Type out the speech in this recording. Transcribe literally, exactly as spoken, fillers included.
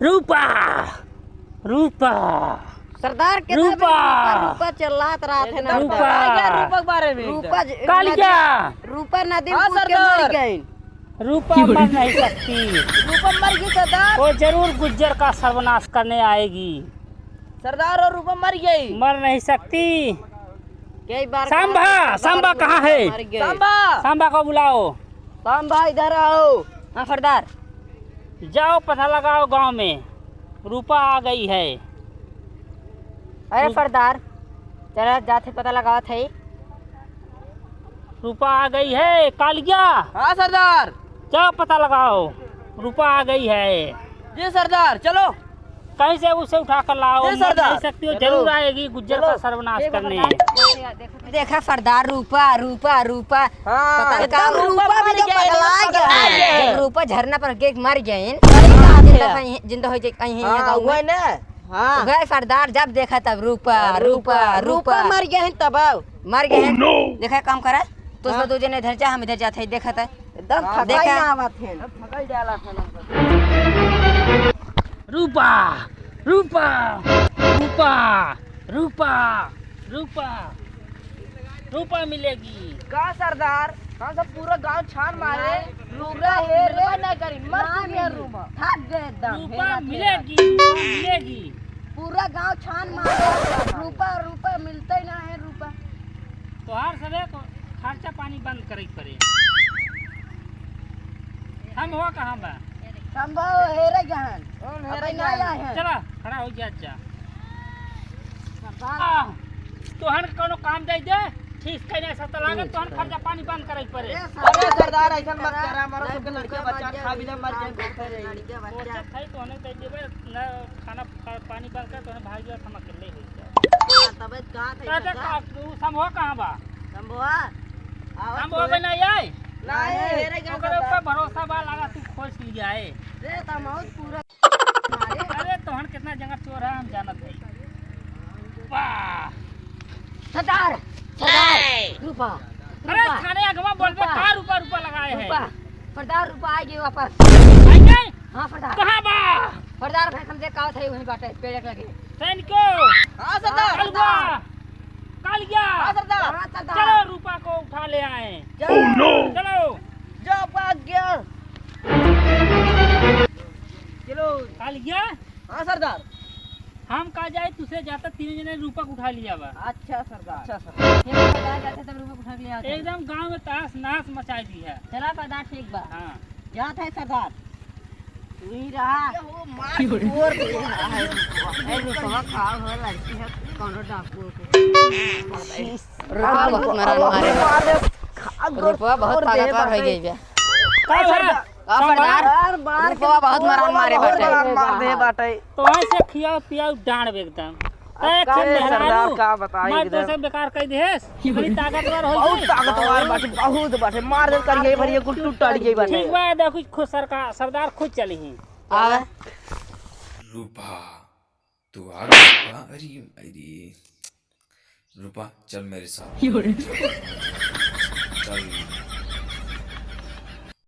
रूपा, रूपा। सरदार के रूपा। रूपा, रूपा चिल्लात रहत है ना। एकदम रूपा। पकड़ गया रूपा के बारे में एकदम। रूपा ज-, कालिया। नदी, रूपा नदी में हाँ, कूद के मर सरदार। गई। रूपा मर नहीं सकती। रूपा मर गई सरदार। वो जरूर गुज्जर का सर्वनाश करने आएगी। सरदार, वो रूपा मर गई। मर नहीं सकती। कई बार सांबा, कहा है, सांबा कहाँ है? मर गए। सांबा। सांबा को बुलाओ। सांबा, इधर आओ। हाँ सरदार। जाओ, पता लगाओ गांव में, रूपा आ गई है। अरे रूप- सरदार, चला जाते पता लगावत है। रूपा आ गई है, कालिया। हाँ सरदार। जाओ, पता लगाओ, रूपा आ गई है। जी सरदार, चलो। कहीं से उसे उठा कर लाओ, जी मर सरदार। नहीं सकती हो, चलो। जरूर आएगी गुज्जर चलो। का सर्वनाश करने। देखा सरदार, रूपा, रूपा, रूपा। हाँ, पता नहीं एकदम कहाँ रूपा रूपा भी मर तो गया, पगला एकदम गया। पगला गया। जब रूपा झरना पर गिर के मर गई, हाँ, जिंदा भैया। कहीं, जिंदा हो जाए कहीं हाँ, गाँव में। वही ना। हाँ। गए सरदार, जब देखा तब रूपा, रूपा, रूपा, रूपा। रूपा मर गए हैं तब आओ। मर गए हैं। Oh, no! देखा काम करा, तो हाँ। सब दो जने इधर जा, हम इधर जाते हैं, देखा था। एकदम हाँ। थकाई देखा। ना आवत है। रूपा, रूपा, रूपा, रूपा, रूपा, रूपा मिलेगी। का सरदार, हम सब पूरा गांव छान मारे, नहीं। रूपा हेरबे नहीं करी, मर चुकी है रूपा। थक गए एकदम, रूपा हेरा, हेरा। मिलेगी, रूपा मिलेगी। पूरा गांव छान मारे, रूपा, रूपा मिलते ही ना है रूपा। तोहार सबे को खर्चा पानी बंद करे के पड़े। हम हो कहाँ बा? हम हो हेरे गहन। कौन हेरे अबे ना गहन? आए हैं। चला, खड़ा हो जा, जा। सरदार। आ, तोहन के कोनो काम दे दे, ठीक कइने से तो लागत, तोहन खर्चा पानी बंद करे के पड़े। अरे सरदार, ऐसन मत करा, हमारा सबके लड़का बच्चा खा भी ना मर जाए, भूखे रही। लड़का बच्चा। सोचत है, तोहने दे देबे, ना खाना खा-, पानी बंद कर, तोहने भाग जा, हम अकेले हो जाए। हाँ, तबे कहाँ थे काका, सरदार? का, तू समूह कहाँ बा? समूह? आवत समूह होए। बे नहीं आए? नहीं, नहीं, हेरे गया ओकरे सरदार। ऊपर भरोसा बा, लगा तू खोज लिया है। रे, तमाउद पूरा मारे। अरे, तोहन कितना जंगल चोर है, हम जानत है। वाह। सरदार, सरदार, रूपा, अरे, रूपा। थाने अगवा बोलबे, रूपा। का रूपा, रूपा लगाए है? रूपा, सरदार रूपा आ गए वापस। आ गए? हाँ, सरदार। कहाँ बा? सरदार भाई, हम देख आवत है, वहीं बाटे, पेड़ के लगे। सैनिको! हाँ, सरदार। कालुआ! कालिया! हाँ, सरदार। हाँ, सरदार। चलो, रूपा को उठा ले आए। चलो। Oh, no! चलो। जा, भाग गया। चलो। कालिया? हाँ, सरदार। हम का जाए, तुसे जाता, तीन जने रूपा को उठा लिया बा। अच्छा, सरदार। अच्छा, सरदार। ठीक है, सरदार, जाते तब रूपा को उठा के ले आते। एकदम गांव में तहस नहस मचाई दी है। चला, सरदार, ठीक बा। हाँ। जात है, सरदार। तू ही रहा। ये हो मार तोड़ दे रहा है। ए, रुपवा खाओ हो, लड़की है, कौनो डाकू को। रुपवा बहुत मरान मारे। रुपवा बहुत ताकतवर हो गई बे। का सरदार? का सरदार? रुपवा बहुत मरान मारे बाटे। मरान मार दे बाटे। तो ऐसे खियाओ पियाओ डांड एकदम। अब ए, का रे सरदार, मेहरारू, का बताई मार एकदम। तो सब बेकार कर देस। बड़ी ताकतवर हो बहुत गई। ताकतवर बाटे, बहुत बाटे। मार दे करिए भरिए कुल टूट टाट गई बाटे। ठीक बा, देखो खुद सरकार, सरदार खुद चली ही। आवे। रूपा, तू आ गई रूपा? अरे, अरे। रूपा, चल मेरे साथ। चल।